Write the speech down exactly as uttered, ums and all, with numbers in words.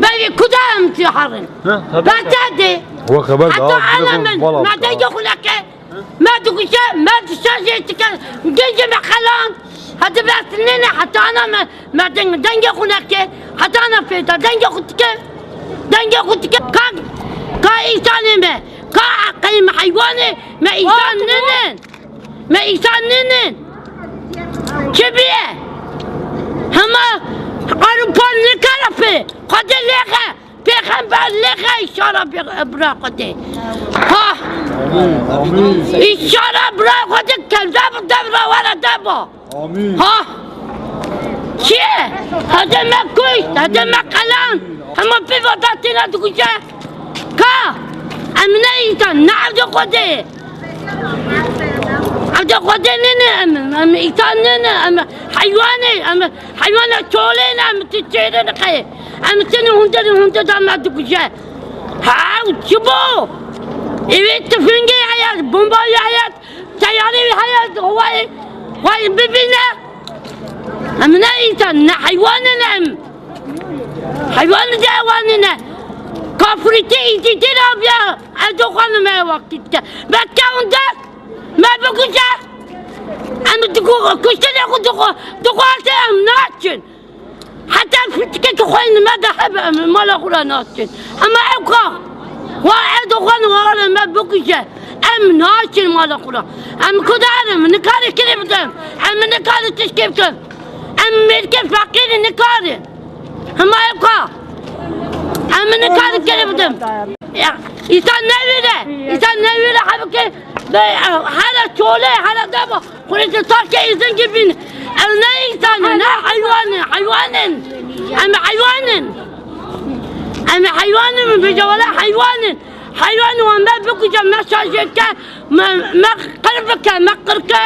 Bevî kuda em tî herin. Bete de. We xeber da, Heta ana min, me dengê xwe neke. Me dikuje, me dişa jê dike. Dengê me xelan. Hadi bes nene, heta ana me, me deng-, dengê xwe neke. Heta ana fêta, dengê xwe dike. Dengê xwe dike. Ka, ka îsanê me. Ka eqeyim heywanê, me îsan nene. Me îsan nînin. Çi biye? Hema Ewropa nikare pê. Xwedê lêxe. Pêxember lêxe îşara pê-, bira Xwedê. Ha. Îşara bira Xwedê kevda bi devra were deba. Amîn. Ha. Çi? Hede me kuşt, hede me qelan. Hema pê vata têne dikuje. Ka, em ne însan, ne evdê Xwedê. Evdê Xwedê nîne em, em însan nîne, em heywanê, em heywana çolê ne, em ti çêrê ne qey. Em seni hunde, hunde da me dikuje. Ha, çi bo? Ewê tifingê heye, bombayê heye, teyarê heye, hwayê, hwayê bibîne. Em ne însan, ne heywan in em. Heywan de ewan ne. Kafirîtî, îtîtî rabiya. Ez doxanim me wextî dike. Me kewin dest, me bikuje. Em diku-, kuştinê xwe diku-, dixwaze em naçin. Heta fitikê ki xweyne me de hebe em mala xwe re naçin. Ama ew ka. Wa ez doxanim me bikuje. Em naçin mala xwe re. Em kudarim, nikarê kirê bidim. Em nikarê tişkê bikim. Em mêrkê feqîrî nikarin. Hema ew ka. Em nikarin kirê bidim. Ya, îsan newêre. Îsan newêre hebike. Be, hera çolê, hera deba. Xurê tu taşke îzin gibîn. Ew ne îsan, ne heywan in, heywan in. Em heywan in. Em heywan in, min bêje wele heywan in. Heywan wan me bikuje, me şaje ke, me, me qir bike, me qir ke.